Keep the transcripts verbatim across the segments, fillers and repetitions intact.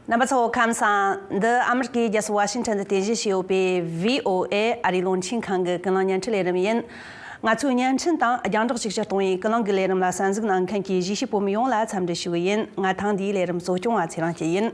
རྣམ་པ་ཚོ་ཁམས་བཟང་། འདི་ཨ་མི་རི་ཀའི་རྒྱལ་ས་ཝ་ཤིང་ཊོན་དུ་རྟེན་གཞི་བྱས་ཡོད་པའི་བྷི་ཨོ་ཨེ་ཨ་རིའི་རླུང་འཕྲིན་ཁང་གི་ཀུན་གླེང་བརྙན་འཕྲིན་ལས་རིམ་ཡིན། ང་ཚོའི་བརྙན་འཕྲིན་དང་རྒྱང་བསྒྲགས་ཤུགས་ཆེར་གཏོང་བའི་ཀུན་གླེང་གི་ལས་རིམ་ལ་གསན་གཟིགས་གནང་མཁན་གྱི་གཞིས་བྱེས་བོད་མི་ཡོངས་ལ་འཚམས་འདྲི་ཞུ་གི་ཡིན། ང་ཐེངས་འདིའི་ལས་རིམ་གཙོ་སྐྱོང་བ་ཚེ་རིང་སྐྱིད་ཡིན།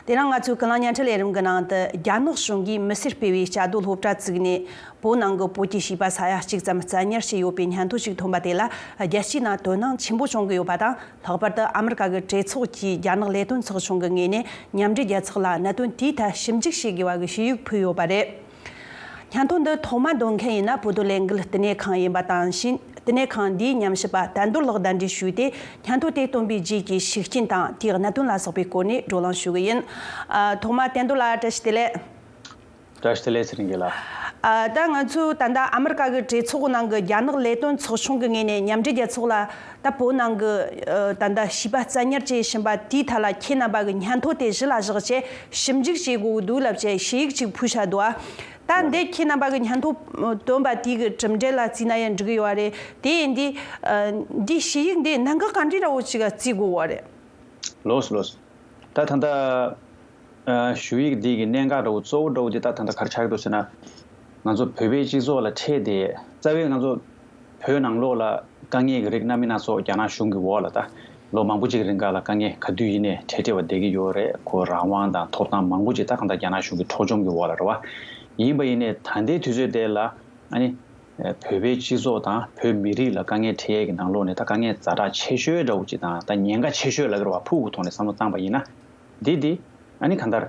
དེ་རིང་ང་ཚོའི་ཀུན་གླེང་བརྙན་འཕྲིན་ལས་རིམ་གྱི་ནང་དུ་རྒྱ་ནག་གཞུང་གིས་མི་སེར་སྤེལ་བའི་བཅའ་སྡོད་སློབ་གྲྭ་བཙུགས་ནས། བོད་ནང་གི་བོད་ཀྱི་བྱིས་པ་ས་ཡ་གཅིག་ཙམ་བཙན་ཉར་བྱས་ཡོད་པའི་སྙན་ཐོ་ཞིག་ཐོན་པ་དེ་ལ་རྒྱལ་སྤྱིའི་ནང་དོ་སྣང་ཆེན་པོ་བྱུང་གི་ཡོད་པ་དང་། ལྷག་པར་དུ་ཨ་མི་རི་ཀ་གི་གྲོས་ཚོགས་ཀྱི་རྒྱ་ནག་ལས་དོན་ཚོགས་ཆུང་གི་ངོས་ནས་མཉམ་འབྲེལ་རྒྱལ་ཚོགས་ལ་གནད་དོན་དེའི་ཐད་ཞིབ་འཇུག་བྱེད་དགོས་པ་གི་ཞུ་ཡིག་ཕུལ་ཡོད་པ་རེད། སྙན་ཐོ་འདི་ཐོག་མ་འདོན་མཁན་ཡིན་ན་བོད་དོན་ལས་འགུལ་བསྟི་གནས་ཁང་ཡིན་པ་དང་ཕྱིན། བསྟི་གནས་ཁང་འདིའི་ཉམས་ཞིབ་པ་བསྟན་རྡོར་ལགས་གདན་འདྲེན་ཞུས་ཏེ། སྙན་ཐོ་དེ་བཏོན་པའི་རྗེས་ཀྱི་ཤུགས་རྐྱེན་དང་དེའི་གནད་དོན་ལ་སོགས་པའི་སྐོར་ནས་བགྲོ་གླེང་ཞུ་གི་ཡིན། ཨ། ཐོག་མ་བསྟན་རྡོར་ལགས་བཀྲ་ཤིས་བདེ་ལེགས། བཀྲ་ཤིས་བདེ་ལེགས་ཚེ་རིང་རྒན་ལགས། ཨ། ད་ང་ཚོས་ད་ལྟ་ཨ་མི་རི་ཀ་གི་གྲོས་ཚོགས་ནང་གི་རྒྱ་ནག་ལས་དོན་ཚོགས་ཆུང་གི་ངོས་ནས་མཉམ་འབྲེལ་རྒྱལ་ཚོགས་ལ་ད་བོད་ནང་གི་ཨ་ད་ལྟ་བྱིས་པ་བཙན་ཉར་བྱས་ཕྱིན་པ་དེའི་ཐད་ལ་ཁྱེད་རྣམ་པ་གི་སྙན་ཐོ་དེ་གཞི་ལ་བཞག་བྱས་ཞིབ་འཇུག་བྱེད་དགོས་འདུག་ལབ་བྱས་ཞུ་ཡིག་ཅིག་ཕུལ་བཞག་འདུག་ཨ། ད་འདི་ཁྱེད་རྣམ་པ་གི་སྙན་ཐོ་བཏོན་པ་དེའི་གི་གྲུབ་འབྲས་ལ་བརྩིས་ན་ཡང་འགྲིག་གི་ཡོད་རེད། དེ་ཡིན་དུས་ཨ་འདི་ཞུ་ཡིག་འདི་གནད་འགག་ག་འདྲ་འདྲ་བོ་ཅིག་བརྩི་དགོས་པ་རེད། ལོས་ལོས། ད་ད་ལྟ་ཨ་ཞུ་ཡིག་འདི་གི་གནད་འགག་འདྲ་བོ་གཙོ་བོ་འདྲ་བོ་འདི་ད་ད་ལྟ་ག་རེ་ཆགས་ཀྱི་འདུག་ཟེར་ན། ང་ཚོ་བོད་པའི་སྤྱི་ཚོགས་ལ་འཕྲད་དེ་རྩ་བའི་ང་ཚོ་བོད་ནང་ལོགས་ལ་དཀའ་ངལ་གྱི་རིགས་སྣ་མིན་སྣ་ཚོགས་རྒྱ་ནག་གཞུང་གི་འོག་ལ་ད་ལོ་མང་པོ་ཅིག་རིང་ག་ལ་དཀའ་ངལ་ག་དུས་ཡིན་ནའི་འཕྲད་འཕྲད་པ་བསྡད་ཀྱི་ཡོད་རེད། ཁོ་རང་དབང་དང་ཐོབ་ཐང་མང་པོ་ཅིག་ད་གང་ལྟར་རྒྱ་ནག་གཞུང་གི་འཕྲོག་བཅོམ་གྱི་འོག་ལ་རེད་བ། ཡིན་པ་ཡིན་ནའི་ད་ལྟའི་དུས་ཚོད་དེ་ལ་ཨ་ནི་བོད་པའི་སྤྱི་ཚོགས་དང་བོད་མི་རིགས་ལ་དཀའ་ངལ་འཕྲད་ཡས་ཀྱི་ནང་ལོགས་ནས་ད་དཀའ་ངལ་ཛ་དྲག་ཆེ་ཤོས་འདྲ་བོ་ཅིག་དང་ད་ཉེན་ཁ་ཆེ་ཤོས་ལབ་ཀྱི་རེད་བ། ཕུགས་ཀྱི་ཐོག་ནས་བསམ་བློ་བཏང་པ་ཡིན་ན། འདི་འདི་ཨ་ནི་གང་ལྟར་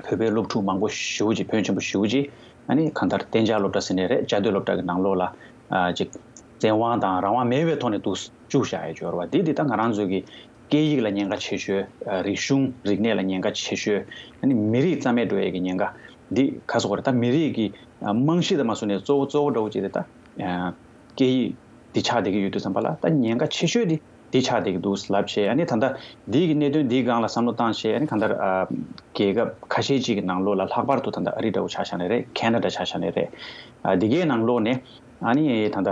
བོད་པའི་སློབ་ཕྲུག་མང་པོ་ཞེ་པོ་ཅིག་བོད་ཆེན་པོ་ཞེ་པོ་ཅིག་ཨ་ནི་གང་ལྟར་གཏན་འཇགས་སློབ་གྲྭ་ཟེར་ནའི་རེད། བཅའ་སྡོད་སློབ་གྲྭ་གི་ནང་ལོགས་ལ་ཨ་ཅིག་བཙན་དབང་དང་རང་དབང་མེད་པའི་ཐོག་ནས་འདུག་བཅུག་བཞག་ཡས་ཡོད་རེད་བ། འདི་འདི་ད་ང་རང་ཚོ་གི་སྐད་ཡིག་ལ་ཉེན་ཁ་ཆེ་ཤོས། ཨ་རིག་གཞུང་རིག་གནས་ལ་ཉེན་ཁ་ཆེ་ཤོས། ཨ་ནི་མི་རིགས་རྩ་མེད་འགྲོ་ཡས་ཀྱི་ཉེན་ཁ་འདི་ག་སོགས་རེད། ད་མི་རིགས་ཀྱི་ཨ་རྨང་གཞི་དང་མ་སོ་ནས་གཙོ་བོ་གཙོ་བོ་འདྲ་བོ་ཅིག་དེ་ད་ཨ་སྐད་ཡིག་འདི་ཆགས་བསྡད་ཀྱི་ཡོད་དུས་ཙམ་པ་ལ་ད་ཉེན་ཁ་ཆེ་ཤོས་འདི་འདི་ཆགས་བསྡད་ཀྱི་འདུག་ལབ་བྱས། ཨ་ནི་ད་ལྟ་འདི་གི་གནད་དོན་འདིའི་སྒང་ལ་བསམ་བློ་བཏང་བྱས། ཨ་ནི་གང་ལྟར་ཨ་རྒྱལ་ཁབ་ཁ་ཤས་ཅིག་གི་ནང་ལོགས་ལ་ལྷག་པར་དུ་ད་ལྟ་ཨ་རི་འདྲ་བོ་ཆ་བཞག་ནའི་རེད། ཁེ་ན་ཌ་ཆ་བཞག་ནའི་རེད། ཨ་འདི་གའི་ནང་ལོགས་ནས་ཨ་ནི་ད་ལྟ་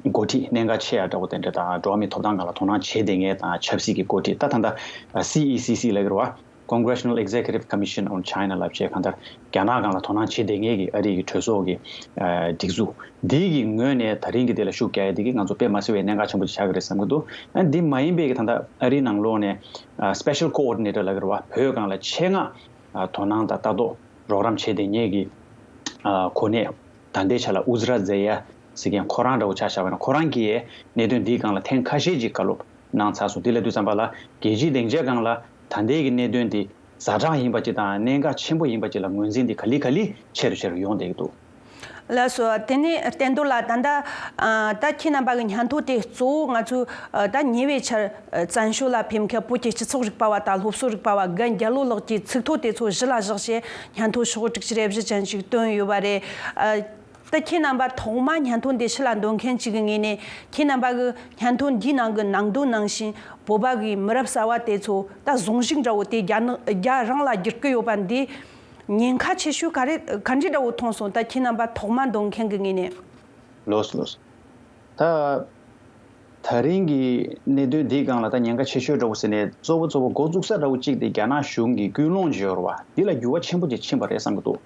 འགོ་ཁྲིད་གནད་འགག་ཆེ་ཡ་འདྲ་བོ་དེ་འདྲ་དང་འགྲོ་བ་མིའི་ཐོབ་ཐང་སྒང་ལ་དོ་སྣང་བྱེད་བསྡད་མཁན་དང་ཆབ་སྲིད་ཀྱི་འགོ་ཁྲིད་ད་ད་ལྟ་སི་ཨི་སི་སི་ལབ་ཀྱི་རེད་བ། Congressional Executive Commission on China ལབ་བྱས་གང་ལྟར་རྒྱ་ནག་སྒང་ལ་དོ་སྣང་བྱེད་བསྡད་མཁན་གྱི་ཨ་རི་གི་གྲོས་ཚོགས་ཀྱི་ཨ་སྒྲིག་འཛུགས་འདི་གི་ངོས་ནས་ད་རིང་གི་དེ་ལ་ཤུགས་རྒྱག་ཡ་དེ་གི་ང་ཚོ་དཔེ་མ་སྲིད་པའི་གནད་འགག་ཆེན་པོ་ཅིག་ཆགས་ཀྱི་རེད་བསམ་གྱི་འདུག་ཨ་འདི་མ་ཡིན་པའི་གི་ད་ལྟ་ཨ་རིའི་ནང་ལོགས་ནས་ཨ་Special Coordinator ལབ་ཀྱི་རེད་བ། བོད་སྒང་ལ་ཆེད་མངགས་ཨ་དོ་སྣང་དང་ལྟ་རྟོག་རོགས་རམ་བྱེད་བསྡད་མཁན་གྱི་ཨ་གོ་གནས་ད་ལྟའི་ཆ་ལ་ཨུ་ཛི་ར་ཛེ་ཡ་ཟེར་མཁན་ཁོ་རང་འདྲ་བོ་ཆ་བཞག་པ་ན། ཁོ་རང་གིས་གནད་དོན་འདིའི་སྒང་ལ་ཐེངས་ཁ་ཤས་ཅིག་བཀའ་སློབ་གནང་ཚར་སོང་། དེ་ལབ་དུས་ཙམ་པ་ལ་རྒྱལ་སྤྱིའི་སྡིངས་ཆའི་སྒང་ལ་ད་ལྟའི་གི་གནད་དོན་འདི་ཛ་དྲག་ཡིན་པ་ཅིག་དང་གནད་འགག་ཆེན་པོ་ཡིན་པ་ཅིག་ལ་ངོས་འཛིན་འདི་ག་ལེ་ག་ལེ་ཆེ་རུ་ཆེ་རུ་ཡོང་བསྡད་ཀྱི་འདུག་ལགས་སོ། དེ་ནས་བསྟན་རྡོར་ལགས། ད་ལྟ་ཨ་ད་ཁྱེད་རྣམ་པ་གི་སྙན་ཐོ་དེ་གཙོ་བོ་ང་ཚོས་ཨ་ད་ཉེ་བའི་ཆར་ཨ་བཙན་བྱོལ་ལ་ཕེབས་མཁན་བོད་ཀྱི་སྤྱི་ཚོགས་རིག་པ་བ་དང་སློབ་གསོ་རིག་པ་བ་རྒན་རྒྱལ་ལོ་ལགས་ཀྱི་ཚིག་ཐོ་དེ་ཚོ་གཞི་ལ་བཞག་བྱས་སྙན་ཐོ་ཤོག་དྲུག་ཅུ་རེ་བཞི་ཅན་ཞིག་བཏོན་ཡོད་པ་རེད། ཨ་ད་ཁྱེད་རྣམ་པ་ཐོག་མ་སྙན་ཐོ་འདི་ཕྱི་ལ་འདོན་མཁན་ཅིག་གི་ངོས་ནས་ཁྱེད་རྣམ་པ་གི་སྙན་ཐོ་འདིའི་ནང་གི་ནང་དོན་ནང་བཞིན་བོད་པ་གི་མི་རབས་གསར་བ་དེ་ཚོ་ད་ཟུང་ཞིག་འདྲ་བོ་དེ་རྒྱ་ནག་རྒྱ་རང་ལ་བསྒྱུར་གི་ཡོད་པ་འདི་ཉེན་ཁ་ཆེ་ཤོས་ག་རེ་ག་འདྲ་འདྲ་བོ་མཐོང་སོང་། ད་ཁྱེད་རྣམ་པ་ཐོག་མ་འདོན་མཁན་གི་ངོས་ནས། ལོས་ལོས། ད་ད་རིང་གི་གནད་དོན་འདིའི་སྒང་ལ་ད་ཉེན་ཁ་ཆེ་ཤོས་འདྲ་བོ་ཟེར་ནས་གཙོ་བོ་གཙོ་བོ་འགོ་བཙུགས་ས་འདྲ་བོ་གཅིག་དེ་རྒྱ་ནག་གཞུང་གི་ཀུན་སློང་ཅིག་ཡོད་རེད་བ། འདི་ལ་འགྱུར་བ་ཆེན་པོ་ཅིག་ཕྱིན་པ་རེད་བསམ་གྱི་འདུག་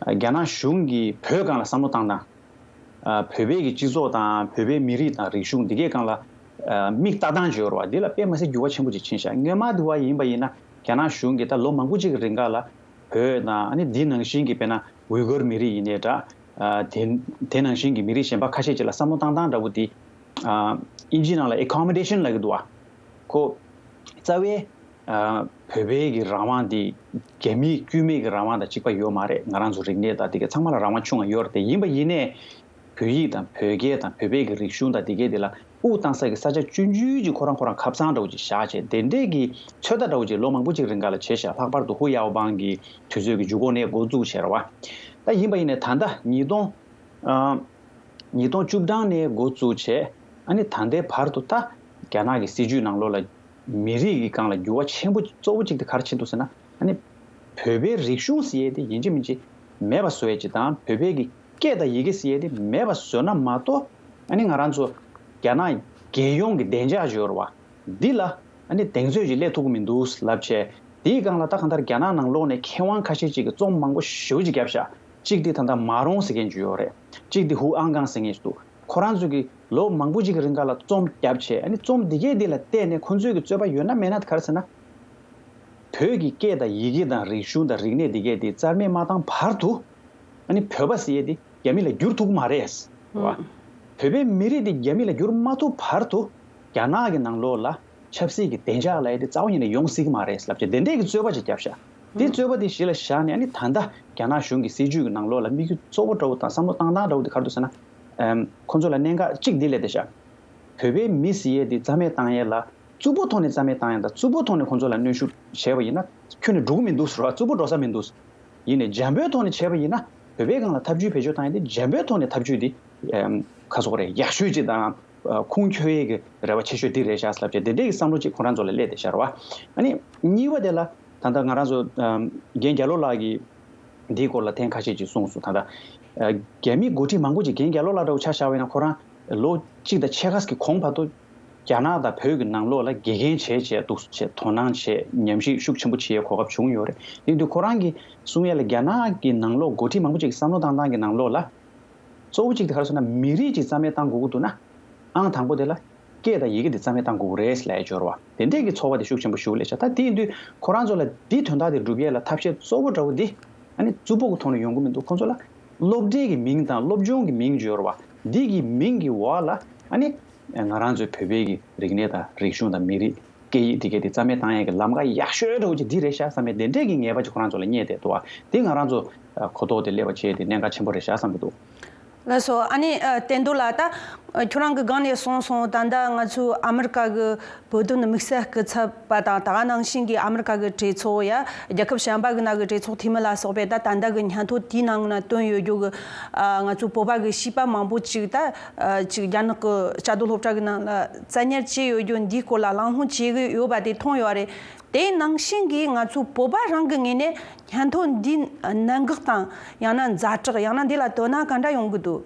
རྒྱ་ནག་གཞུང་གིས་བོད་སྒང་ལ་བསམ་བློ་བཏང་སྟངས། ཨ་བོད་པའི་གི་སྤྱི་ཚོགས་དང་བོད་པའི་མི་རིགས་དང་རིག་གཞུང་འདི་གའི་སྒང་ལ་ཨ་མིག་ལྟ་སྟངས་ཅིག་ཡོད་རེད་བ། འདི་ལ་དཔེ་མ་སྲིད་འགྱུར་བ་ཆེན་པོ་ཅིག་ཕྱིན་ཤག་སྔོན་མ་དུ་བ་ཡིན་པ་ཡིན་ན་རྒྱ་ནག་གཞུང་གིས་ད་ལོ་མང་པོ་ཅིག་གི་རིང་ག་ལ་བོད་དང་ཨ་ནི་འདི་ནང་བཞིན་གྱི་དཔེར་ན་ཝུའི་གུར་མི་རིགས་ཡིན་ནའི་འདྲ། ཨ་དེ་དེ་ནང་བཞིན་གྱི་མི་རིགས་གཞན་པ་ཁ་ཤས་ཅིག་ལ་བསམ་བློ་བཏང་སྟངས་འདྲ་བོ་འདི་ཨ་ཨིན་ཇི་ནང་ལ་ཨེ་ཀོ་མོ་ཌེ་ཤན་ལབ་ཀྱི་འདུག་བ། ཁོ་རྩ་བའི་ཨ་བོད་པའི་གི་རང་དབང་འདི་རྒྱ་མིའི་དཀྱུས་མའི་གི་རང་དབང་དང་གཅིག་པ་ཡོད་མ་རེད། ང་རང་ཚོ་རིག་གནས་དང་དེ་ག་ཚང་མ་ལ་རང་དབང་ཆུང་བ་ཡོད་རེད་དེ། ཡིན་པ་ཡིན་ནའི་བོད་ཡིག་དང་བོད་སྐད་དང་བོད་པའི་གི་རིག་གཞུང་དང་དེ་གའི་དེ་ལ་དབུགས་བཏང་ས་གི་ས་ཆ་ཆུང་ཆུང་ཅིག་ཁོ་རང་ཁོ་རང་ཁ་སང་འདྲ་བོ་ཅིག་བཞག་བྱས་དེ་འདྲས་གི་ཚོད་ལྟ་འདྲ་བོ་ཅིག་ལོ་མང་པོ་ཅིག་རིང་ག་ལ་བྱས་ཤག་ལྷག་པར་དུ་ཧུ་ཡའོ་པང་གི་དུས་ཚོད་ཀྱི་མཇུག་གོང་ནས་འགོ་བཙུགས་བྱས་རེད་བ། ད་ཡིན་པ་ཡིན་ནའི་ད་ལྟ་ཉིས་སྟོང་ཨ་ཉིས་སྟོང་བཅུ་གྲངས་ནས་འགོ་བཙུགས་བྱས་ཨ་ནི་ད་ལྟའི་བར་དུ་ད་རྒྱ་ནག་གི་སྲིད་བྱུས་ནང་ལོགས་ལ་མི་རིགས་ཀྱི་སྒང་ལ་འགྱུར་བ་ཆེན་པོ་གཙོ་བོ་གཅིག་དེ་ག་རེ་ཕྱིན་འདུག་ཟེར་ན། ཨ་ནི་བོད་པའི་རིག་གཞུང་ཟེར་ཡས་དེ་ཡིན་གཅིག་མིན་གཅིག་མེད་པ་བཟོ་ཡས་གཅིག་དང་བོད་པའི་གི་སྐད་དང་ཡི་གེ་ཟེར་ཡས་དེ་མེད་པ་བཟོས་ན་མ་གཏོགས། ཨ་ནི་ང་རང་ཚོ་རྒྱ་ནག་རྒྱལ་ཡོངས་ཀྱི་བདེ་འཇགས་ཅིག་ཡོད་རེད་བ། འདི་ལ་ཨ་ནི་གདེང་ཚོད་ཅིག་སླེབས་ཐུབ་ཀྱི་མི་འདུག་ལབ་བྱས། དེའི་སྒང་ལ་ད་གང་ལྟར་རྒྱ་ནག་ནང་ལོགས་ནས་མཁས་དབང་ཁ་ཤས་ཅིག་གིས་རྩོམ་མང་པོ་ཞེ་པོ་ཅིག་བརྒྱབ་ཤག་གཅིག་དེ་ད་ལྟ་མ་རོང་ཟེར་མཁན་ཅིག་ཡོད་རེད། གཅིག་དེ་ཧུའུ་ཨང་ཀང་ཟེར་མཁན་ཞིག་འདུག་ཁོ་རང་ཚོ་གིས་ལོ་མང་པོ་ཅིག་གི་རིང་ག་ལ་རྩོམ་བརྒྱབ་བྱས། ཨ་ནི་རྩོམ་འདི་གས་འདི་ལ་བལྟས་ནས་ཁོ་ཚོས་ཀྱི་རྩོད་པ་ཡོད་ན་མེད་ན་ག་རེ་ཟེར་ན། བོད་ཀྱི་སྐད་དང་ཡི་གེ་དང་རིག་གཞུང་དང་རིག་གནས་འདི་གས་འདི་རྩ་མེད་མ་བཏང་བར་དུ། ཨ་ནི་བོད་པ་ཟེར་ཡས་འདི་རྒྱ་མི་ལ་བསྒྱུར་ཐུབ་ཀྱི་མ་རེད། རེད་བ། བོད་པའི་མི་རིགས་འདི་རྒྱ་མི་ལ་བསྒྱུར་མ་ཐུབ་བར་དུ། རྒྱ་ནག་གི་ནང་ལོགས་ལ་ཆབ་སྲིད་ཀྱི་བདེ་འཇགས་ལབ་ཡས་དེ་རྩ་བ་ཉིད་ནས་ཡོང་སྲིད་ཀྱི་མ་རེད་ལབ་བྱས་དེ་འདྲས་ཀྱི་རྩོད་པ་ཅིག་བརྒྱབ་ཤག་དེ་རྩོད་པ་དེ་གཞི་ལ་བཞག་ནས། ཨ་ནི་ད་ལྟ་རྒྱ་ནག་གཞུང་གི་སྲིད་ཇུས་ཀྱི་ནང་ལོགས་ལ་དམིགས་ཡུལ་གཙོ་བོ་འདྲ་བོ་དང་བསམ་བློ་བཏང་སྟངས་འདྲ་བོ་དེ་ག་རེ་འདུག་ཟེར་ན། ཨམ། ཁོ་ཚོ་ལ་གནད་འགག་གཅིག་འདི་སླེབས་བསྡད་ཤག་བོད་པའི་མི་ཟེར་ཡས་དེ་རྩ་མེད་བཏང་ཡས་ལ། རྩུབ་པོ་ཐོག་ནས་རྩ་མེད་བཏང་ཡས་དང་། རྩུབ་པོ་ཐོག་ནས་ཁོ་ཚོ་ལ་གནོན་ཤུགས་བྱས་པ་ཡིན་ན་ཁྱོན་ནས་འགྲོ་གི་མི་འདུག་ཟེར་བ། རྩུབ་པོ་འགྲོ་ས་མི་འདུག་ཡིན་ནའི་འཇམ་པོའི་ཐོག་ནས་བྱས་པ་ཡིན་ན་བོད་པའི་སྒང་ལ་ཐབས་ཇུས་བེད་སྤྱོད་བཏང་ཡས་དེ་འཇམ་པོའི་ཐོག་ནས་ཐབས་ཇུས་དེ། ཨམ། ག་རེ་ཟེར་དགོས་རེད། ཡག་ཤོས་ཅིག་དང་། ཨ། ཁུངས་འཁྱོལ་ཡས་ཀྱི་རེ་བ་ཆེ་ཤོས་འདི་རེད་ཤག་ལབ་བྱས་དེ་འདྲས་ཀྱི་བསམ་བློ་ཅིག་ཁོ་རང་ཚོ་ལ་སླེབས་བསྡད་ཤག་རེད་བ། ཨ་ནི་གཉིས་པ་དེ་ལ་ད་ལྟ་ང་རང་ཚོ། ཨམ། རྒན་རྒྱ་ལོ་ལགས་ཀྱིས་འདིའི་སྐོར་ལ་ཐེངས་ཁ་ཤས་ཅིག་གསུངས་སོང་། ད་ལྟ། ཨ། རྒྱ་མི་འགོ་ཁྲིད་མང་པོ་ཅིག་རྒན་རྒྱ་ལོ་ལགས་འདྲ་བོ་ཆ་བཞག་པ་ཡིན་ན། ཁོ་རང་ལོ་གཅིག་དང་ཕྱེད་ཀ་གི་གོང་བར་དུ་རྒྱ་ནག་དང་བོད་ཀྱི་ནང་ལོགས་ལ་དགེ་རྒན་བྱས་བྱས་འདུག་བྱས། དོ་སྣང་བྱས། ཉམས་ཞིབ་ཤུགས་ཆེན་པོ་བྱེད་ཡས་གོ་སྐབས་བྱུང་ཡོད་རེད། དེ་དུས་ཁོ་རང་གིས་གསུང་ཡས་ལ། རྒྱ་ནག་གི་ནང་ལོགས་འགོ་ཁྲིད་མང་པོ་ཅིག་གི་བསམ་བློ་བཏང་སྟངས་ཀྱི་ནང་ལོགས་ལ། གཙོ་བོ་གཅིག་དེ་ག་རེ་ཟེར་ན། མི་རིགས་ཅིག་རྩ་མེད་བཏང་དགོས་ཀྱི་འདུག་ན། ཨང་དང་པོ་དེ་ལ་སྐད་དང་ཡི་གེ་དེ་རྩ་མེད་བཏང་དགོས་ཀྱི་རེད་ལབ་ཡས་ཅིག་ཡོད་རེད་བ། དེ་འདྲས་ཀྱི་ཚོར་བ་དེ་ཤུགས་ཆེན་པོ་ཞིག་སླེབས་ཤག་ད་དེ་ཡིན་དུས་ཁོ་རང་ཚོ་ལ་དེའི་དོན་དག་དེ་སྒྲུབ་ཡས་ལ་ཐབས་ཤེས་གཙོ་བོ་འདྲ་བོ་འདི། ཨ་ནི་རྩུབ་པོ་གི་ཐོག་ནས་ཡོང་གི་མི་འདུག་ཁོ་ཚོ་ལ་སློབ་གྲྭའི་གི་མིང་དང་སློབ་སྦྱོང་གི་མིང་ཅིག་ཡོད་རེད་བ། འདི་གི་མིང་གི་འོག་ལ། ཨ་ནི་ང་རང་ཚོའི་བོད་པའི་གི་རིག་གནས་དང་རིག་གཞུང་དང་མི་རིགས། སྐད་ཡིག་འདི་གས་དེ་རྩ་མེད་བཏང་ཡས་ཀྱི་ལམ་ཁ་ཡག་ཤོས་འདྲ་བོ་ཅིག་འདི་རེད་ཤག་བསམ་པའི་དེ་འདྲས་ཀྱི་ངེས་པ་ཅིག་ཁོ་རང་ཚོ་ལ་རྙེད་བསྡད་འདུག་བ། དེ་ང་རང་ཚོ་གོ་རྟོགས་དེ་སླེབས་པ་བྱས་དེ་གནད་འགག་ཆེན་པོ་རེད་ཤག་བསམ་གྱི་འདུག་ལགས་སོ། ཨ་ནི། ཨ། བསྟན་རྡོར་ལགས། ད་ཁྱོད་རང་གིས་སྒང་ནས་གསུངས་སོང་། ད་ལྟ་ང་ཚོའི་ཨ་མི་རི་ཀ་གི་བོད་དོན་དམིགས་བསལ་སྐུ་ཚབ་པ་དང་། ད་ག་ནང་བཞིན་གྱི་ཨ་མི་རི་ཀ་གི་གྲོས་ཚོགས་ཡ། རྒྱལ་ཁབ་གཞན་པ་གི་ནང་གི་གྲོས་ཚོགས་འཐུས་མི་ལ་སོགས་པས་ད་ད་ལྟ་གི་སྙན་ཐོ་དེའི་ནང་ན་བཏོན་ཡོད་རྒྱུ་གི། ཨ། ང་ཚོའི་བོད་པ་གི་བྱིས་པ་མང་པོ་ཅིག་ད། ཨ། ཅིག་རྒྱ་ནག་གི་བཅའ་སྡོད་སློབ་གྲྭ་གི་ནང་ལ་བཙན་ཉར་བྱས་ཡོད་རྒྱུ་འདིའི་སྐོར་ལ་གླེང་སློང་བྱེད་ཀྱི་ཡོད་པ་དེ་མཐོང་ཡོད་རེད། དེ་ནང་བཞིན་གྱི་ང་ཚོ་བོད་པ་རང་གི་ངོས་ནས་སྙན་ཐོ་འདི་གནད་འགག་དང་། ཡང་ན་ཛ་དྲག་ཡང་ན་འདི་ལ་དོ་སྣང་ག་འདྲ་ཡོང་གི་འདུག་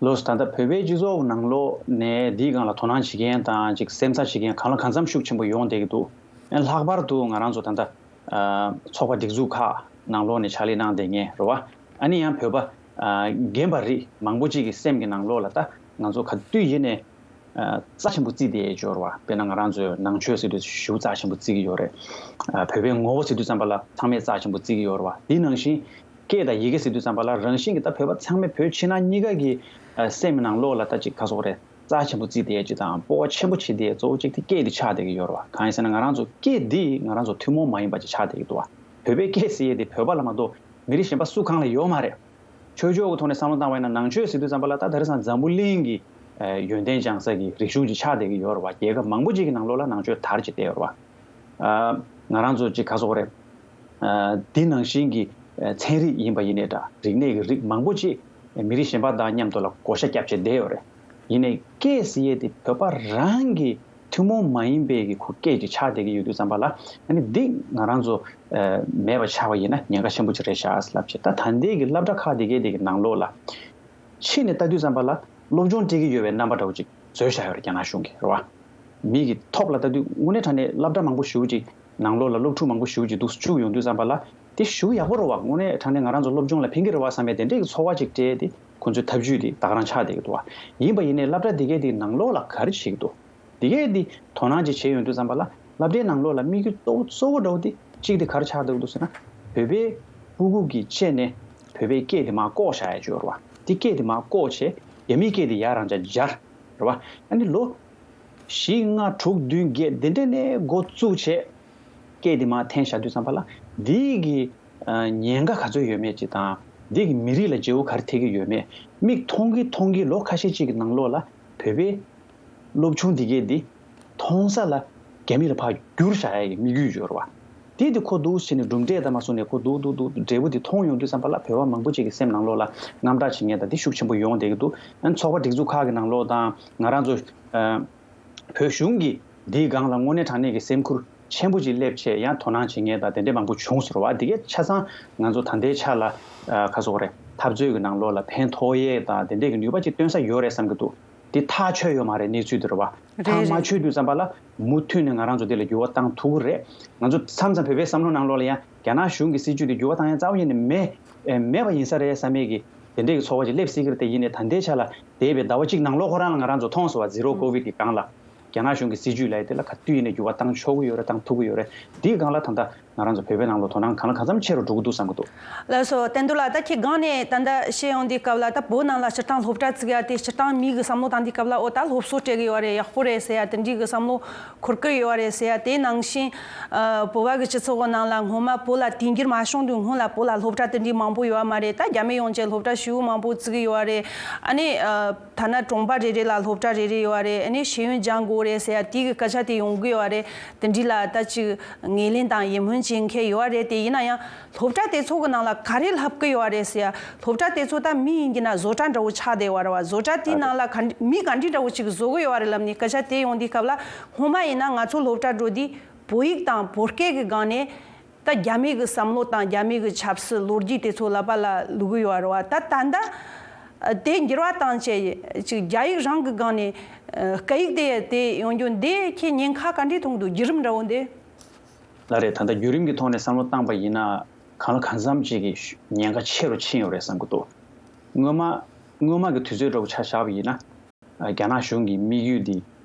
ལགས་སོ། ད་ལྟ་བོད་པའི་སྤྱི་ཚོགས་ནང་ལོགས་ནས་འདིའི་སྒང་ལ་དོ་སྣང་བྱེད་མཁན་དང་ཅིག་སེམས་འཚབ་བྱེད་མཁན་གང་ལ་གང་འཚམ་ཤུགས་ཆེན་པོ་ཡོང་བསྡད་ཀྱི་འདུག་ཨ། ལྷག་པར་དུ་ང་རང་ཚོ་ད་ལྟ། ཨ། ཚོགས་པ་སྒྲིག་འཛུགས་ཁག་ནང་ལོགས་ནས་ཕྱག་ལས་གནང་བསྡད་མཁན་རེད་བ། ཨ་ནི་ཡང་བོད་པ། ཨ། རྒན་པ་རིགས་མང་པོ་ཅིག་གི་སེམས་ཀྱི་ནང་ལོགས་ལ་ད་ང་ཚོ་ག་དུས་ཡིན་ནའི། ཨ། རྩ་ཆེན་པོ་བརྩི་བསྡད་ཡས་ཅིག་ཡོད་རེད་བ། དཔེར་ན་ང་རང་ཚོས་ནང་ཆོས་ཟེར་དུས་ཞེ་པོ་རྩ་ཆེན་པོ་བརྩི་གི་ཡོད་རེད། ཨ། བོད་པའི་ངོ་བོ་ཟེར་དུས་ཙམ་པ་ལ་ཚང་མས་རྩ་ཆེན་པོ་བརྩི་གི་ཡོད་རེད་བ། དེ་ནང་བཞིན་སྐད་དང་ཡི་གེ་ཟེར་དུས་ཙམ་པ་ལ་རང་བཞིན་གྱིས་ད་བོད་པ་ཚང་མས། བོད་ཕྱི་ནང་གཉིས་ཀ་གི། ཨ། སེམས་ནང་ལོགས་ལ་ད་ཅིག་ག་རེ་ཟེར་དགོས་རེད། རྩ་ཆེན་པོ་བརྩི་བསྡད་ཡས་ཅིག་དང་སྤོབས་པ་ཆེན་པོ་བྱེད་བསྡད་ཡས་གཙོ་བོ་གཅིག་དེ་སྐད་དེ་ཆགས་བསྡད་ཀྱི་ཡོད་རེད་བ། གང་ཡིན་ཟེར་ན་ང་རང་ཚོ་སྐད་འདི་ང་རང་ཚོ་ཐུན་མོང་མ་ཡིན་པ་ཅིག་ཆགས་བསྡད་ཀྱི་འདུག་བ། བོད་པའི་སྐད་ཟེར་ཡས་དེ་བོད་པ་ལ་མ་གཏོགས་མི་རིགས་གཞན་པ་སུ་གང་ལ་ཡོད་མ་རེད། ཆོས་ཕྱོགས་ཀྱི་ཐོག་ནས་བསམ་བློ་བཏང་བ་ཡིན་ན། ནང་ཆོས་ཟེར་དུས་ཙམ་པ་ལ་ད་དེང་སང་འཛམ་བུ་གླིང་གི། ཨ། ཡོན་ཏན་སྦྱང་ས་གི་རིག་གཞུང་ཅིག་ཆགས་བསྡད་ཀྱི་ཡོད་རེད་བ། རྒྱལ་ཁབ་མང་པོ་ཅིག་གི་ནང་ལོགས་ལ་ནང་ཆོས་དར་ཅིག་བསྡད་ཡོད་རེད་བ། ཨ། ང་རང་ཚོ་ཅིག་ག་རེ་ཟེར་དགོས་རེད། ཨ། འདི་ནང་བཞིན་གྱི། ཨ། ཚན་རིག་ཡིན་པ་ཡིན་ནའི་འདྲ། རིག་གནས་ཀྱི་རིགས་མང་པོ་ཅིག་མི་རིགས་གཞན་པ་དང་མཉམ་དུ་ལ་བགོ་བཤའ་བརྒྱབ་བྱས་བསྡད་ཡོད་རེད། ཡིན་ནའི་སྐད་ཟེར་ཡས་དེ་བོད་པ་རང་གི་ཐུན་མོང་མ་ཡིན་པའི་གི་ཁོ་སྐད་ཅིག་ཆགས་བསྡད་ཀྱི་ཡོད་དུས་ཙམ་པ་ལ། ཨ་ནི་འདི་ང་རང་ཚོ། ཨ། མེད་པ་ཆགས་པ་ཡིན་ན་ཉེན་ཁ་ཆེན་པོ་ཅིག་རེད་ཤག་ལབ་བྱས། ད་ད་ལྟའི་གི་སློབ་གྲྭ་ཁག་དེ་གའི་དེ་གི་ནང་ལོགས་ལ་ཕྱི་ནས་ལྟ་དུས་ཙམ་པ་ལ་སློབ་སྦྱོང་སྤྲད་ཀྱི་ཡོད་པའི་རྣམ་པ་འདྲ་བོ་ཅིག་བཟོས་བཞག་ཡོད་རེད། རྒྱ་ནག་གཞུང་གིས་རེད་བ། མི་གི་ཐོག་ལ་ལྟ་དུས་དངོས་གནས་དྲང་གནས་སློབ་གྲྭ་མང་པོ་ཞེ་པོ་ཅིག་ནང་ལོགས་ལ་སློབ་ཕྲུག་མང་པོ་ཞེ་པོ་ཅིག་འདུག་བཅུག་ཡོང་དུས་ཙམ་པ་ལ། དེ་ཞེ་པོ་ཡག་པོ་རེད་བ། དངོས་གནས་དྲང་གནས་ང་རང་ཚོ་སློབ་སྦྱོང་ལ་ཕན་གྱི་རེད་བ་བསམ་པའི་དེ་འདྲའི་གི་ཚོར་བ་ཅིག་སྤྲད་དེ། ཁོ་ཚོའི་ཐབས་ཇུས་དེ་ད་ག་རང་ཆགས་བསྡད་ཀྱི་འདུག་བ། ཡིན་པ་ཡིན་ནའི་སློབ་གྲྭ་དེ་གའི་དེ་ནང་ལོགས་ལ་ག་རེ་བྱེད་ཀྱི་འདུག་དེ་གས་འདི་དོ་སྣང་ཅིག་བྱས་ཡོང་དུས་ཙམ་པ་ལ། སློབ་གྲྭའི་ནང་ལོགས་ལ་དམིགས་ཡུལ་གཙོ་བོ་གཙོ་བོ་འདྲ་བོ་དེ་གཅིག་དེ་ག་རེ་ཆགས་འདུག་འདུག་ཟེར་ན། བོད་པའི་སྤུ་གུ་གི་སྤྱན་ནས་བོད་པའི་སྐད་དེ་མར་བཀོག་བཞག་ཡ་ཅིག་ཡོད་རེད་བ། དེ་སྐད་དེ་མར་བཀོག་བྱས། རྒྱ་མིའི་སྐད་དེ་ཡར་རང་ཅག་སྦྱར་རེད་བ། ཨ་ནི་ལོ་བཞི་ལྔ་དྲུག་བདུན་བརྒྱད་དེ་འདྲ་ནས་འགོ་བཙུགས་བྱས། སྐད་དེ་མར་འཐེན་བཞག་དུས་ཙམ་པ་ལ། འདི་གི་ཨ་ཉེན་ཁ་ག་ཚོད་ཡོད་མེད་ཅིག་དང་། འདི་གི་མི་རིགས་ལ་འབྲས་བུ་ག་རེ་ཐེབས་ཀྱི་ཡོད་མེད། མིག་མཐོང་གི་མཐོང་གི་ལོ་ཁ་ཤས་ཅིག་གི་ནང་ལོགས་ལ་བོད་པའི་སློབ་ཆུང་འདི་གས་འདི་མཐོང་ས་ལ་རྒྱ་མི་ལ་ཕར་བསྒྱུར་བཞག་ཡ་གི་དམིགས་ཡུལ་ཡོད་རེད་བ། དེ་དེ་ཁོ་འདུག་བྱས་ནས་གྲུབ་འབྲས་དང་མ་སོང་ནས་ཁོ་འདུག་འདུག་འདུག་འབྲས་བུ་དེ་མཐོང་ཡོང་དུས་ཙམ་པ་ལ། བོད་པ་མང་པོ་ཅིག་གི་སེམས་ནང་ལོགས་ལ་དངངས་སྐྲག་བྱེད་མཁན་དང་དེ་ཤུགས་ཆེན་པོ་ཡོང་བསྡད་ཀྱི་འདུག་ཨ་ནི་ཚོགས་པ་སྒྲིག་འཛུགས་ཁག་གི་ནང་ལོགས་དང་། ང་རང་ཚོ་ཨ་བོད་གཞུང་གི་འདིའི་སྒང་ལ་དངོས་གནས་དྲང་གནས་ཀྱི་སེམས་ཁུར་ཆེན་པོ་ཅིག་སླེབས་བྱས། ཡང་དོ་སྣང་བྱེད་མཁན་དང་དེ་འདྲས་མང་པོ་བྱུང་ཟེར་བ། དེ་གས་ཆ་ཚང་ང་ཚོ་ད་ལྟའི་ཆ་ལ་ཨ་ག་རེ་ཟེར་དགོས་རེད། འཐབ་རྩོད་ཀྱི་ནང་ལོགས་ལ་ཕན་ཐོགས་ཡས་དང་དེ་འདྲས་ཀྱི་ནུས་པ་ཅིག་བཏོན་ས་ཡོད་རེད་བསམ་གྱི་འདུག་དེ་ཐག་ཆོད་ཡོད་མ་རེད། གནས་ཚུལ་དེ་རེད་བ། རེད་ཐག་མ་རེད། ཆོད་དུས་ཙམ་པ་ལ་མུ་མཐུད་ནས་ང་རང་ཚོ་དེ་ལ་འགྱུར་བ་བཏང་ཐུབ་ཀྱི་རེད། ང་ཚོ་མཚམས་མཚམས་བོད་པའི་བསམ་བློ་ནང་ལོགས་ལ་ཡང་རྒྱ་ནག་གཞུང་གི་སྲིད་བྱུས་དེ་འགྱུར་བ་བཏང་ཡ་རྩ་བ་ཉིད་ནས་མེད་ཨེ་མེད་པ་ཡིན་ས་རེད་བསམ་མེད་ཀྱི་དེ་འདྲའི་གི་ཚོར་བ་ཅིག་སླེབས་སྲིད་ཀྱི་རེད། དེ་ཡིན་ནའི་ད་ལྟའི་ཆ་ལ་འདས་པའི་ཟླ་བ་གཅིག་ནང་ལོགས་ཁོ་རང་ལ་ང་རང་ཚོ་མཐོང་སོང་བ། ཛི་རོ་ཀོ་ཝིད་ཀྱི་སྒང་ལ་རྒྱ་ནག་གཞུང་གི་སྲིད་བྱུས་ལབ་ཡ་དེ་ལ་ག་དུས་ཡིན་ནའི་འགྱུར་བ་བཏང་ཆོག་གི་ཡོད་རེད། བཏང་ཐུབ་ཀྱི་ཡོད་རེད། དེའི་སྒང་ལ་ད་ལྟ་ང་རང་ཚོ་བོད་པའི་ནང་ལོགས་དོ་སྣང་གང་ལ་གང་འཚམ་ཆེ་རུ་འགྲོ་གི་འདུག་བསམ་གྱི་འདུག་ལགས་སོ། བསྟན་རྡོར་ལགས། ད་ཁྱེད་སྒང་ནས་ད་ལྟ་བཤད་ཡོང་དུས་སྐབས་ལ། ད་བོད་ནང་ལ་སྤྱིར་བཏང་སློབ་གྲྭ་བཙུགས་ཡ་དེ་སྤྱིར་བཏང་མི་གི་བསམ་བློ་བཏང་དུས་སྐབས་ལ། འོ་ད་སློབ་གསོ་སྤྲད་གི་ཡོད་རེད། ཡག་པོ་རེད་ཟེར་ཡ་དེ་འདྲའི་གི་བསམ་བློ་འཁོར་གི་ཡོད་རེད་ཟེར་ཡ། དེ་ནང་བཞིན་ཨ་བོད་པ་གི་སྤྱི་ཚོགས་གི་ནང་ལ་སྔོན་མ་བོད་ལ་དུས་འགྱུར་མ་བྱུང་དུས་སྔོན་ལ་བོད་ལ་སློབ་གྲྭ་དེ་འདྲའི་མང་པོ་ཡོད་མ་རེད། ད་རྒྱ་མི་ཡོང་བྱས་སློབ་གྲྭ་ཞེ་པོ་མང་པོ་བཙུགས་གི་ཡོད་རེད། ཨ་ནི་ཨ་ཐ་ན་གྲོང་པ་རེ་རེ་ལ་སློབ་གྲྭ་རེ་རེ་ཡོད་རེད། ཨ་ནི་ཤེས་ཡོན་སྦྱང་དགོས་རེད་ཟེར་ཡ་དེའི་གི་སྐད་ཆ་དེ་ཡོང་གི་ཡོད་རེད། དེ་འདྲའི་ལ་ད་ཅིག་ངོས་ལེན་དང་ཡིད་སྨོན་བྱེད་མཁན་ཡོད་རེད། དེ་ཡིན་ན་ཡང་སློབ་གྲྭ་དེ་ཚོ་གི་ནང་ལ་ག་རེ་བསླབ་གི་ཡོད་རེད་ཟེར་ཡ། སློབ་གྲྭ་དེ་ཚོ་ད་མི་ཡིན་གྱི་ན་བཟོ་གྲྭ་འདྲ་བོ་ཆགས་བསྡད་ཡོད་རེད་བ། བཟོ་གྲྭ་དེའི་ནང་ལ་ག་འདྲ་མི་ག་འདྲའི་འདྲ་བོ་ཅིག་བཟོ་གི་ཡོད་རེད་ལབ་ནས་སྐད་ཆ་དེ་ཡོང་དུས་སྐབས་ལ། སྔོན་མ་ཡིན་ན་ང་ཚོ་སློབ་གྲྭ་འགྲོ་དུས་བོད་ཡིག་དང་བོད་སྐད་ཀྱི་སྒང་ནས། ད་རྒྱ་མི་གི་བསམ་བློ་དང་རྒྱ་མི་གི་ཆབ་སྲིད་ལོ་རྒྱུས་དེ་ཚོ་ལབ་པ་ལ་བླུག་གི་ཡོད་རེད་བ། ད་ད་ལྟ་དེ་འགྱུར་བ་བཏང་བྱས་ཅིག་རྒྱ་ཡིག་རང་གི་སྒང་ནས་སྐད་ཡིག་དེ་དེ་ཡོང་རྒྱུ་འདི་ཁྱེད་ཉེན་ཁ་ག་འདྲས་མཐོང་འདུག་བརྒྱུད་རིམ་འདྲ་བོ་འདི། ལགས་རེད། ད་ལྟ་བརྒྱུད་རིམ་གྱི་ཐོག་ནས་བསམ་བློ་བཏང་པ་ཡིན་ན། གང་ལ་གང་འཚམ་ཅིག་གི་ཉེན་ཁ་ཆེ་རུ་ཕྱིན་ཡོད་རེད་བསམ་གྱི་འདུག་སྔོན་མ་སྔོན་མ་གི་དུས་ཚོད་འདྲ་བོ་ཆ་བཞག་པ་ཡིན་ན། རྒྱ་ནག་གཞུང་གི་དམིགས་ཡུལ་འདི་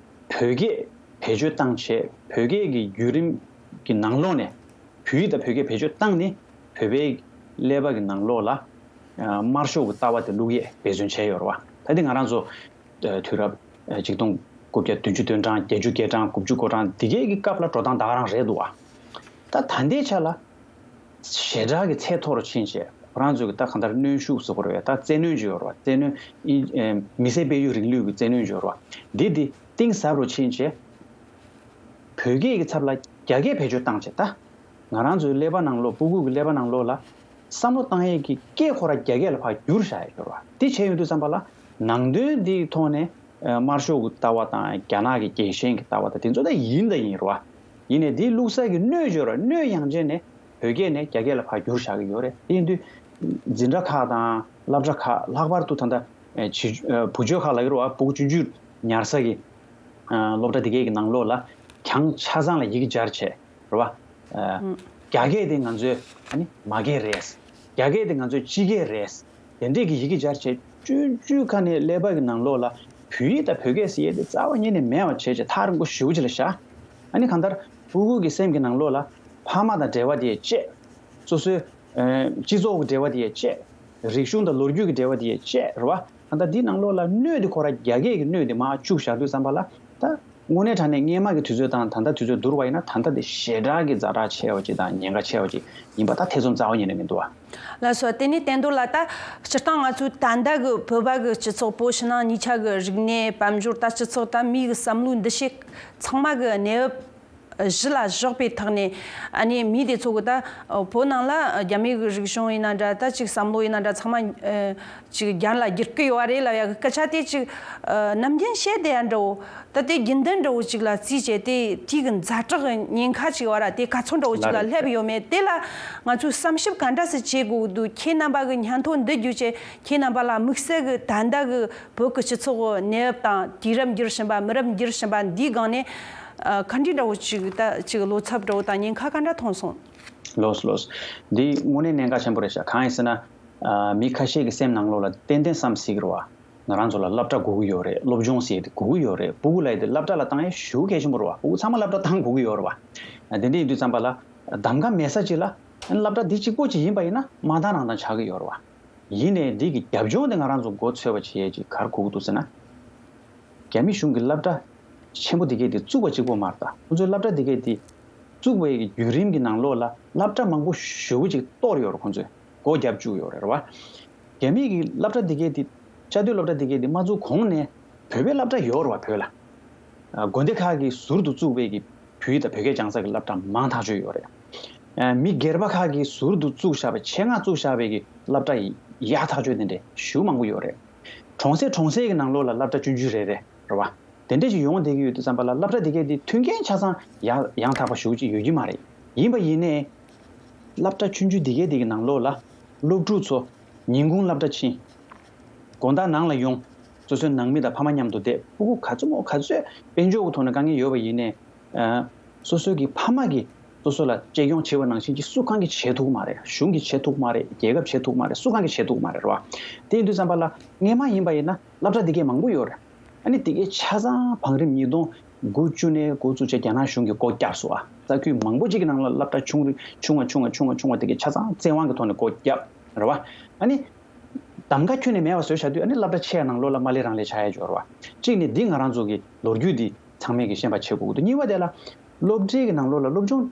བོད་སྐད་བེད་སྤྱོད་བཏང་བྱས། བོད་སྐད་ཀྱི་བརྒྱུད་རིམ་གྱི་ནང་ལོགས་ནས་བོད་ཡིག་དང་བོད་སྐད་བེད་སྤྱོད་བཏང་ནས་བོད་པའི་ཀླད་པ་གི་ནང་ལོགས་ལ་དམར་ཤོག་གི་ལྟ་བ་དེ་བླུག་ཡས་འབད་བརྩོན་བྱས་ཡོད་རེད་བ། ད་དེ་ང་རང་ཚོ་དུས་རབས་ཆིག་སྟོང་དགུ་བརྒྱ་བདུན་ཅུ་དོན་གྲངས། བརྒྱད་ཅུ་གྱ་གྲངས། དགུ་བཅུ་གོ་གྲངས་འདི་གའི་གི་སྐབས་ལ་འགྲོ་སྟངས་ད་ག་རང་རེད་འདུག་བ། ད་ད་ལྟའི་ཆ་ལ། ཞེ་དྲག་གི་ཚད་མཐོ་རུ་ཕྱིན་བྱས། ཁོ་རང་ཚོས་ཀྱི་ད་གང་ལྟར་གནོན་ཤུགས་ཟེར་དགོས་རེད། ད་བཙན་གནོན་ཅིག་ཡོད་རེད་བ། བཙན་གནོན་ཨིན་ཨེ་མི་སེར་སྤེལ་ཡུལ་རིང་ལུགས་ཀྱི་བཙན་གནོན་ཅིག་ཡོད་རེད་བ། འདི་འདི་གཏིང་ཟབ་རུ་ཕྱིན་བྱས། བོད་སྐད་ཀྱི་ཚབ་ལ་རྒྱ་སྐད་བེད་སྤྱོད་བཏང་བྱས། ད་ང་རང་ཚོའི་ཀླད་པ་ནང་ལོགས། སྤུ་གུ་གི་ཀླད་པ་ནང་ལོགས་ལ་བསམ་བློ་བཏང་ཡས་ཀྱི་སྐད་ཁོ་རང་རྒྱ་སྐད་ལ་ཕར་བསྒྱུར་བཞག་ཡས་ཡོད་རེད་བ། དེ་བྱས་ཡོང་དུས་ཙམ་པ་ལ་ནང་དོན་འདིའི་ཐོག་ནས། ཨ་དམར་ཤོག་གི་ལྟ་བ་དང་རྒྱ་ནག་གི་རྒྱལ་ཞེན་གྱི་ལྟ་བ་དང་དེ་ཚོ་ད་ཡིན་ད་ཡིན་རེད་བ། ཡིན་ནའི་དེའི་བླུགས་ས་གི་སྣོད་ཅིག་ཡོད་རེད། སྣོད་ཡང་ཅིན་ནས་བོད་སྐད་ནས་རྒྱ་སྐད་ལ་ཕར་བསྒྱུར་བཞག་གི་ཡོད་རེད། དེ་ཡིན་དུས་འཛིན་གྲྭ་ཁག་དང་སློབ་གྲྭ་ཁག། ལྷག་པར་དུ་ད་ལྟ་ཨེ་བྱིས་ཨ་བུ་བཅོལ་ཁག་ལབ་ཀྱི་རེད་བ། སྤུ་གུ་ཆུང་ཆུང་ཉར་ས་གི་ཨ་སློབ་གྲྭ་དེ་གའི་གི་ནང་ལོགས་ལ་གྱང་ཆ་ཚང་ལ་ཡི་གེ་སྦྱར་བྱས། རེད་བ། ཨ། ཨུམ། རྒྱ་སྐད་དེ་ང་ཚོའི་ཨ་ནི་མ་སྐད་རེད། རྒྱ་སྐད་དེ་ང་ཚོའི་སྤྱི་སྐད་རེད། དེ་འདྲས་ཀྱི་ཡི་གེ་སྦྱར་བྱས་བཅུད་བཅུད་ཁ་ནས་ཀླད་པ་གི་ནང་ལོགས་ལ་བོད་ཡིག་དང་བོད་སྐད་ཟེར་ཡས་དེ་རྩ་བ་ཉིད་ནས་མེད་པ་བྱས་བྱས་ཐག་རིང་པོ་ཞེ་པོ་ཅིག་ལ་བཞག་ཨ་ནི་གང་ལྟར་སྤུ་གུ་གི་སེམས་ཀྱི་ནང་ལོགས་ལ་ཕ་མ་དང་འབྲེལ་བ་དེ་ཡས་བཅད། སོ་སོའི་ཨ་སྤྱི་ཚོགས་ཀྱི་འབྲེལ་བ་དེ་ཡས་བཅད། རིག་གཞུང་དང་ལོ་རྒྱུས་ཀྱི་འབྲེལ་བ་དེ་ཡས་བཅད། རེད་བ། ད་ལྟ་འདི་ནང་ལོགས་ལ་སྣོད་དེ་ཁོ་རང་རྒྱ་སྐད་ཀྱི་སྣོད་དེ་མར་བཅུག་བཞག་དུས་ཙམ་པ་ལ། ད་དངོས་གནས་དྲང་གནས་སྔས་མ་གི་དུས་ཚོད་དང་ད་ལྟ་དུས་ཚོད་བསྡུར་བ་ཡིན་ན། ད་ལྟ་དེ་ཞེ་དྲག་གི་ཛ་དྲག་ཆེ་བ་ཅིག་དང་ཉེན་ཁ་ཆེ་བ་ཅིག་ཡིན་པ་ད་ཐེ་ཚོམ་རྩ་བ་ཉིད་ནས་མི་འདུག་བ། ལགས་སོ། དེ་ནས་བསྟན་རྡོར་ལགས། ད་སྤྱིར་བཏང་ང་ཚོའི་ད་ལྟ་གི་བོད་པ་གི་སྤྱི་ཚོགས། བོད་ཕྱི་ནང་གཉིས་ཆ་གི་རིག་གནས། དཔལ་འབྱོར། ད་སྤྱི་ཚོགས། ད་མིའི་གི་བསམ་བློའི་འདུ་ཤེས་ཚང་མ་གི་གནས་བབ་གཞི་ལ་བཞག་པའི་ཐོག་ནས། ཨ་ནི་མི་དེ་ཚོ་གི་ད་བོད་ནང་ལ་རྒྱ་མི་གི་རིག་གཞུང་ཡིན་ན་འདྲ། ད་ཅིག་བསམ་བློ་ཡིན་ན་འདྲ། ཚང་མ་ཨ་ཅིག་རྒྱ་ལ་བསྒྱུར་གི་ཡོད་རེད་ལབ་ཡ་གི་སྐད་ཆ་དེ་ཅིག་ཨ་ནམ་རྒྱུན་བཤད་བསྡད་ཡ་འདྲ་བོ། ད་དེ་རྒྱུན་ལྡན་འདྲ་བོ་ཅིག་ལ་བརྩིས་བྱས། དེ་དེ་གི་ཛ་དྲག་གི་ཉེན་ཁ་ཅིག་ཡོད་ར། དེ་ག་ཚོད་འདྲ་བོ་ཅིག་ལ་ལགས་རེད། སླེབས་ཡོད་མེད་དེ་ལ་ང་ཚོས་བསམ་ཞིབ་ག་འདྲ་སེ་བྱེད་དགོས་འདུག་ཁྱེད་རྣམ་པ་གི་སྙན་ཐོ་འདི་བརྒྱུད་བྱས་ཁྱེད་རྣམ་པ་ལ་དམིགས་བསལ་གི་ད་ལྟ་གི་བོད་ཀྱི་སྤྱི་ཚོགས་ཀྱི་གནས་བབ་དང་། དུས་རབས་འགྱུར་བཞིན་པ། མི་རབས་འགྱུར་བཞིན་པ་འདིའི་སྒང་ནས་ཨ་ག་འདྲའི་འདྲ་བོ་ཅིག་ད་ཅིག་བློ་འཚབ་འདྲ་བོ་དང་ཉེན་ཁ་ག་འདྲ་མཐོང་སོང་། ལགས་ལགས། འདི་དངོས་གནས་གནད་འགག་ཆེན་པོ་རེད་ཤག་གང་ཡིན་ཟེར་ན། ཨ་མི་ཁ་ཤས་ཀྱི་སེམས་ནང་ལོགས་ལ་ཏན་ཏན་བསམ་སྲིད་ཀྱི་རེད་བ། ང་རང་ཚོ་ལ་སློབ་གྲྭ་དགོས་ཀྱི་ཡོད་རེད། སློབ་སྦྱོང་ཟེར་ཡས་དེ་དགོས་ཀྱི་ཡོད་རེད། སྤུ་གུ་ལབ་ཡས་དེ་སློབ་གྲྭ་ལ་བཏང་ཡས་ཞེ་པོ་གལ་ཆེན་པོ་རེད་བ། སྤུ་གུ་ཚང་མ་སློབ་གྲྭ་བཏང་དགོས་ཀྱི་ཡོད་རེད་བ། དེ་འདྲ་ཡིན་དུས་ཙམ་པ་ལ་གདམ་ག་མེད་ས་ཅིག་ལ་སློབ་གྲྭ་འདི་གཅིག་པོ་ཅིག་ཡིན་པ་ཡིན་ན་མ་འདང་རང་འདང་ཆགས་ཀྱི་ཡོད་རེད་བ། ཡིན་ནའི་འདི་གི་རྒྱབ་ལྗོངས་དེ་ང་རང་ཚོ་མགོ་འཚོས་པ་བྱེད་ཡས་ཅིག་ག་རེ་དགོས་ཀྱི་འདུག་ཟེར་ན། རྒྱ་མི་གཞུང་གི་སློབ་གྲྭ་ཆེན་པོ་འདི་གས་དེ་བཙུགས་པ་གཅིག་པོ་མ་རེད། ད་ཁོང་ཚོའི་སློབ་གྲྭ་འདི་གས་དེ་བཙུགས་པའི་གི་བརྒྱུད་རིམ་གྱི་ནང་ལོགས་ལ་སློབ་གྲྭ་མང་པོ་ཞེ་པོ་ཅིག་གཏོར་ཡོད་རེད། ཁོང་ཚོས་སྒོ་བརྒྱབ་བཅུག་ཡོད་རེད་བ། རྒྱ་མི་གི་སློབ་གྲྭ་འདི་གས་དེ། བཅའ་སྡོད་སློབ་གྲྭ་འདི་གས་དེ་མ་བཙུགས་གོང་ནས་བོད་པའི་སློབ་གྲྭ་ཡོད་རེད་བ། བོད་ལ། ཨ་དགོན་སྡེ་ཁག་གིས་ཟུར་དུ་བཙུགས་པའི་གི་བོད་ཡིག་དང་བོད་སྐད་སྦྱང་ས་གི་སློབ་གྲྭ་མང་ཐག་ཆོད་ཡོད་རེད། ཨ་མི་སྒེར་པ་ཁག་གིས་ཟུར་དུ་བཙུགས་བཞག་པའི། ཆེད་མངགས་བཙུགས་བཞག་པའི་གི་སློབ་གྲྭ་ཡག་ཐག་ཆོད་དེ་འདྲས་ཞེ་པོ་མང་པོ་ཡོད་རེད། གྲོང་གསེབ་གྲོང་གསེབ་ཀྱི་ནང་ལོགས་ལ་སློབ་གྲྭ་ཆུང་ཆུང་རེ་རེ་རེད་བ། དེ་འདྲས་ཅིག་ཡོང་བསྡད་ཀྱི་ཡོད་དུས་ཙམ་པ་ལ་སློབ་གྲྭ་དེ་གས་དེ་མཐུན་རྐྱེན་ཆ་ཚང་ཡང་ཡང་དག་པ་ཞེ་པོ་ཅིག་ཡོད་ཀྱི་མ་རེད། ཡིན་པ་ཡིན་ནའི་སློབ་གྲྭ་ཆུང་ཆུང་དེ་གས་དེ་གི་ནང་ལོགས་ལ་སློབ་ཕྲུག་ཚོ་ཉིན་གུང་སློབ་གྲྭ་ཕྱིན། དགོང་དག་ནང་ལ་ཡོང་། སོ་སོའི་ནང་མི་དང་ཕ་མ་མཉམ་དུ་བསྡད། ཕྲུ་གུ་ག་ཚོད་མང་ག་ཚོད་དཔལ་འབྱོར་གྱི་ཐོག་ནས་དཀའ་ངལ་ཡོད་པ་ཡིན་ནའི། ཨ། སོ་སོའི་གི་ཕ་མ་གིས་སོ་སོ་ལ་གཅེས་སྐྱོང་བྱེད་པ་ནང་བཞིན་གྱི་སུ་གང་གིས་བྱེད་ཐུབ་ཀྱི་མ་རེད། གཞུང་གིས་བྱེད་ཐུབ་ཀྱི་མ་རེད། རྒྱལ་ཁབ་བྱེད་ཐུབ་ཀྱི་མ་རེད། སུ་གང་གིས་བྱེད་ཐུབ་ཀྱི་མ་རེད། རེད་བ། དེ་ཡིན་དུས་ཙམ་པ་ལ་སྔས་མ་ཡིན་པ་ཡིན་ན་སློབ་གྲྭ་འདི་གས་མང་པོ་ཡོད་རེད། ཨ་ནི་དེ་གའི་ཆ་ཚང་བང་རིམ་ཉིས་སྟོང་དགུ་བཅུ་ནས་འགོ་བཙུགས་བྱས་རྒྱ་ནག་གཞུང་གིས་སྒོ་བརྒྱབ་སོང་ཨ། ས་ཁུལ་མང་པོ་ཅིག་གི་ནང་ལ་སློབ་གྲྭ་ཆུང་རུ་ཆུང་བ་ཆུང་བ་ཆུང་བ་ཆུང་བ་དེ་གའི་ཆ་ཚང་བཙན་དབང་གི་ཐོག་ནས་སྒོ་བརྒྱབ། རེད་བ། ཨ་ནི་གདམ་ག་ཁྱོན་ནས་མེད་པ་བཟོས་བཞག་དུས། ཨ་ནི་སློབ་གྲྭ་ཆེ་བ་ནང་ལོགས་ལ་མ་ལས་རང་ལས་ཆགས་ཡ་ཡོད་རེད་བ། གཅིག་ནས་འདི་ང་རང་ཚོ་གི་ལོ་རྒྱུས་འདི་ཚང་མས་ཀྱི་ཤེས་པ་བྱེད་དགོས་ཀྱི་འདུག་གཉིས་པ་དེ་ལ་སློབ་གྲྭའི་གི་ནང་ལོགས་ལ་སློབ་སྦྱོང་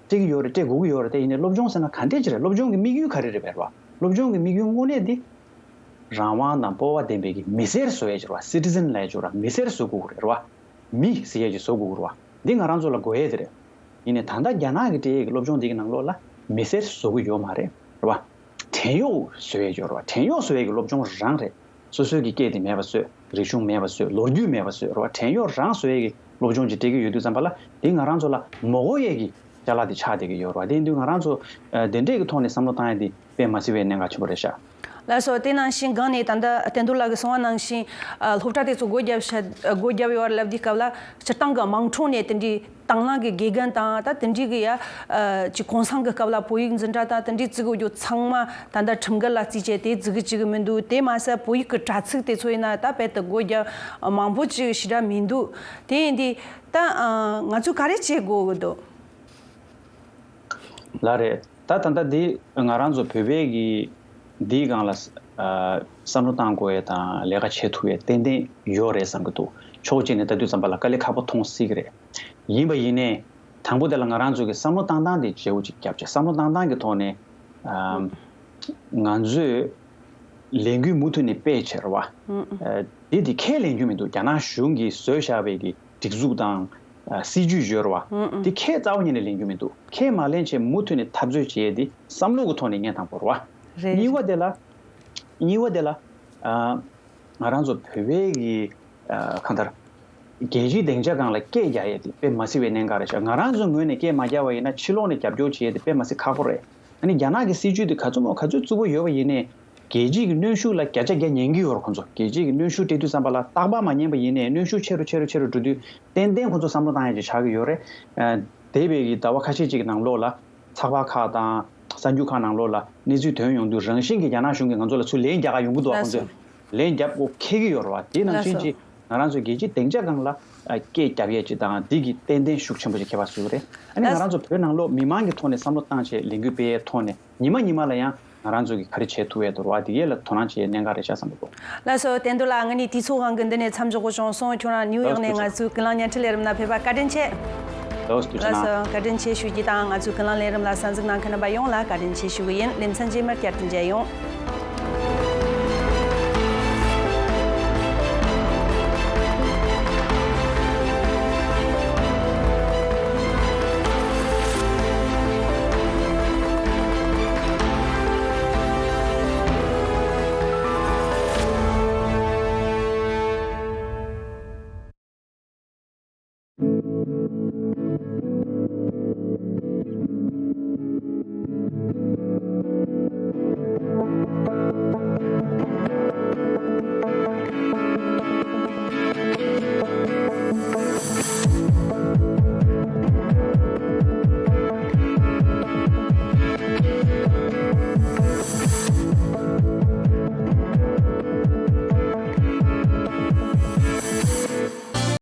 སྤྲད་ཀྱི་ཡོད་རེད། སྤྲད་དགོས་ཀྱི་ཡོད་རེད། དེ་ཡིན་ནའི་སློབ་སྦྱོང་ཟེར་ན་ག་འདྲས་ཅིག་རེད། སློབ་སྦྱོང་གི་དམིགས་ཡུལ་ག་རེ་རེད་པས། རེད་བ། སློབ་སྦྱོང་གི་དམིགས་ཡུལ་དངོས་གནས་འདི་རང་དབང་དང་སྤོབས་པ་ལྡན་པའི་གི་མི་སེར་བཟོ་ཡ་ཅིག་རེད་བ། སི་ཊི་ཛན་ལབ་ཡ་ཅིག་རེད་བ། མི་སེར་བཟོ་དགོས་ཀྱི་རེད་བ། མི་ཟེར་ཡ་ཅིག་བཟོ་དགོས་ཀྱི་རེད་བ། འདི་ང་རང་ཚོ་ལ་དགོས་ཡ་དེ་རེད། ཡིན་ནའི་ད་ལྟ་རྒྱ་ནག་གི་སྤྲད་ཡས་ཀྱི་སློབ་སྦྱོང་འདི་གི་ནང་ལོགས་ལ་མི་སེར་བཟོ་གི་ཡོད་མ་རེད། རེད་བ། བྲན་གཡོག་བཟོ་ཡས་ཡོད་རེད་བ། བྲན་གཡོག་བཟོ་ཡས་ཀྱི་སློབ་སྦྱོང་རང་རེད། སོ་སོའི་གི་སྐད་དེ་མེད་པ་བཟོས། རིག་གཞུང་མེད་པ་བཟོས། ལོ་རྒྱུས་མེད་པ་བཟོས། རེད་བ། བྲན་གཡོག་རང་བཟོ་ཡས་ཀྱི་སློབ་སྦྱོང་ཅིག་སྤྲད་ཀྱི་ཡོད་དུས་ཙམ་པ་ལ་དེ་ང་རང་ཚོ་ལ་མ་དགོས་ཡས་ཀྱི་ཅ་ལག་དེ་ཆགས་བསྡད་ཀྱི་ཡོད་རེད་བ། དེ་ཡིན་དུས་ང་རང་ཚོ་ཨ་དེ་འདྲས་ཀྱི་ཐོག་ནས་བསམ་བློ་བཏང་ཡས་དེ་དཔེ་མ་སྲིད་པའི་གནད་འགག་ཆེན་པོ་རེད་ཤག་ལགས་སོ། དེ་ནང་བཞིན་སྒང་ནས་ད་ལྟ་བསྟན་རྡོར་ལགས་ཀྱིས་གསུངས་པ་ནང་བཞིན་ཨ་སློབ་གྲྭ་དེ་ཚོ་སྒོ་བརྒྱབ་ཤ་སྒོ་བརྒྱབ་ཡོད་རེད་ལབ་དུས་སྐབས་ལ་སྤྱིར་བཏང་གི་དམངས་ཁྲོད་ནས་དེ་འདྲའི་དང་བླངས་ཀྱི་དགེ་རྒན་དང་ད་དེ་འདྲའི་གི་ཡ་ཨ་ཅིག་གུང་སེང་གི་སྐབས་ལ་བོད་ཡིག་འཛིན་གྲྭ་དང་དེ་འདྲའི་བཙུགས་དགོས་རྒྱུ་ཚང་མ་ད་ལྟ་ཁྲིམས་འགལ་ལ་བརྩིས་བྱས་དེ་བཙུགས་གི་བཅུག་གི་མི་འདུག་དེ་མ་ཟད་བོད་ཡིག་གི་དྲ་ཚིགས་དེ་ཚོ་ཡིན་ན་ད་རྦད་དེ་སྒོ་བརྒྱབ་མང་པོ་ཅིག་ཞེ་དྲག་མི་འདུག་དེ་ཡིན་དུས་ད་ཨ་ང་ཚོས་ག་རེ་བྱེད་དགོས་ཀྱི་འདུག་ལགས་རེད། ད་ད་ལྟ་འདི་ང་རང་ཚོ་བོད་པའི་གི་འདིའི་སྒང་ལ་ཨ་བསམ་བློ་བཏང་དགོས་ཡས་དང་ལས་ཀ་བྱེད་ཐུབ་ཡས་ཏན་ཏན་ཡོད་རེད་བསམ་གྱི་འདུག་ཕྱོགས་གཅིག་ནས་ལྟ་དུས་ཙམ་པ་ལ་དཀའ་ལས་ཁག་པོ་མཐོང་སྲིད་ཀྱི་རེད། ཡིན་པ་ཡིན་ནའི་དང་པོ་དེ་ལ་ང་རང་ཚོ་གི་བསམ་བློ་བཏང་སྟངས་དེ་བརྗེ་བོ་ཅིག་བརྒྱབ་བྱས། བསམ་བློ་བཏང་སྟངས་ཀྱི་ཐོག་ནས་ཨ་ང་ཚོས་ལས་འགུལ་མུ་མཐུད་ནས་སྤེལ་བྱས་རེད་བ། ཨ་འདི་དེ་ཁས་ལེན་རྒྱུ་མི་འདུག་རྒྱ་ནག་གཞུང་གིས་བཟོས་བཞག་པའི་གི་སྒྲིག་འཛུགས་དང་། ཨ་སྲིད་ཇུས་ཡོད་རེད་བ། ཨུ་ཨུ། དེ་ཁས་རྩ་བ་ཉིད་ནས་ལེན་རྒྱུ་མི་འདུག་ཁས་མ་ལེན་བྱས་མུ་མཐུད་ནས་འཐབ་རྩོད་བྱེད་ཡས་དེ་བསམ་བློ་གི་ཐོག་ནས་ངས་དང་པོ་རེད་བ། རེད། གཉིས་པ་དེ་ལ། གཉིས་པ་དེ་ལ། ཨ་ང་རང་ཚོ་བོད་པའི་གི་ཨ་གང་ལྟར། རྒྱལ་སྤྱིའི་སྡིངས་ཆ་སྒང་ལ་སྐད་རྒྱག་ཡས་དེ་དཔེ་མ་སྲིད་པའི་གནད་འགག་རེད་ཤག་ང་རང་ཚོའི་ངོས་ནས་སྐད་མ་རྒྱག་པ་ཡིན་ན་ཕྱི་ལོགས་ནས་རྒྱབ་སྐྱོར་བྱེད་ཡས་དེ་དཔེ་མ་སྲིད་ཁག་པོ་རེད། ཨ་ནི་རྒྱ་ནག་གི་སྲིད་ཇུས་དེ་ག་ཚོད་མང་ག་ཚོད་རྩུབ་པོ་ཡོད་པ་ཡིན་ནའི། རྒྱལ་སྤྱིའི་གི་གནོན་ཤུགས་ལ་བརྒྱ་ཆ་བརྒྱ་ཉན་གྱི་ཡོད་རེད་ཁོང་ཚོ། རྒྱལ་སྤྱིའི་གི་གནོན་ཤུགས་སྤྲད་དུས་ཙམ་པ་ལ་རྟག་པར་མ་ཉན་པ་ཡིན་ནའི་གནོན་ཤུགས་ཆེ་རུ་ཆེ་རུ་ཆེ་རུ་འགྲོ་དུས་ཏན་ཏན་ཁོང་ཚོ་བསམ་བློ་བཏང་ཡ་ཅིག་ཆགས་ཀྱི་ཡོད་རེད། ཨ་འདས་པའི་གི་ཟླ་བ་ཁ་ཤས་ཅིག་གི་ནང་ལོགས་ལ་ཚགས་པར་ཁག་དང་གསར་འགྱུར་ཁག་ནང་ལོགས་ལ་གནས་ཚུལ་ཐོན་ཡོང་དུས་རང་བཞིན་གྱི་རྒྱ་ནག་གཞུང་གིས་ང་ཚོ་ལ་ཚུར་ལན་རྒྱག་ག་ཡོང་གི་འདུག་བ། ཁོང་ཚོས་ལན་རྒྱབ་དགོས་འཁེལ་གྱི་ཡོད་རེད་བ། དེ་ནང་བཞིན་ཅིག་ང་རང་ཚོ་རྒྱལ་སྤྱིའི་སྡིངས་ཆ་སྒང་ལ་ཨ་སྐད་རྒྱབ་ཡས་ཅིག་དང་འདི་གི་ཏན་ཏན་ཤུགས་ཆེན་པོ་ཅིག་ཁྱད་པར་བཟོ་གི་རེད། ཨ་ནི་ང་རང་ཚོ་བོད་ནང་ལོགས་མི་མང་གི་ཐོག་ནས་བསམ་བློ་བཏང་བྱས་ལས་འགུལ་སྤེལ་ཡས་ཐོག་ནས། ཉི་མ་ཉི་མ་ལ་ཡང་ང་རང་ཚོ་གིས་ག་རེ་བྱེད་ཐུབ་ཡས་འདུག་རེད་བ། འདི་གས་ལ་དོ་སྣང་བྱེད་ཡས་གནད་འགག་རེད་ཤག་བསམ་གྱི་འདུག་ལགས་སོ། བསྟན་རྡོར་ལགས། ང་གཉིས་དུས་ཚོད་དབང་གིས་འདི་ནས་མཚམས་འཇོག་དགོས་བྱུང་སོང་། ཁྱོད་རང་ནིའུ་ཡོག་ནས་ང་ཚོའི་ཀུན་གླེང་བརྙན་འཕྲིན་ལས་རིམ་ལ་ཕེབས་པ་བཀའ་དྲིན་ཆེ། ལགས་སོ། ཐུགས་རྗེ་གནང་། ལགས་སོ། བཀའ་དྲིན་ཆེ་ཞུ་རྒྱུ་དང་ང་ཚོའི་ཀུན་གླེང་ལས་རིམ་ལ་གསན་གཟིགས་གནང་མཁན་རྣམ་པ་ཡོངས་ལ་བཀའ་དྲིན་ཆེ་ཞུ་གི་ཡིན། ལེ་ཚན་རྗེས་མར་བསྐྱར་དུ་མཇལ་ཡོང་།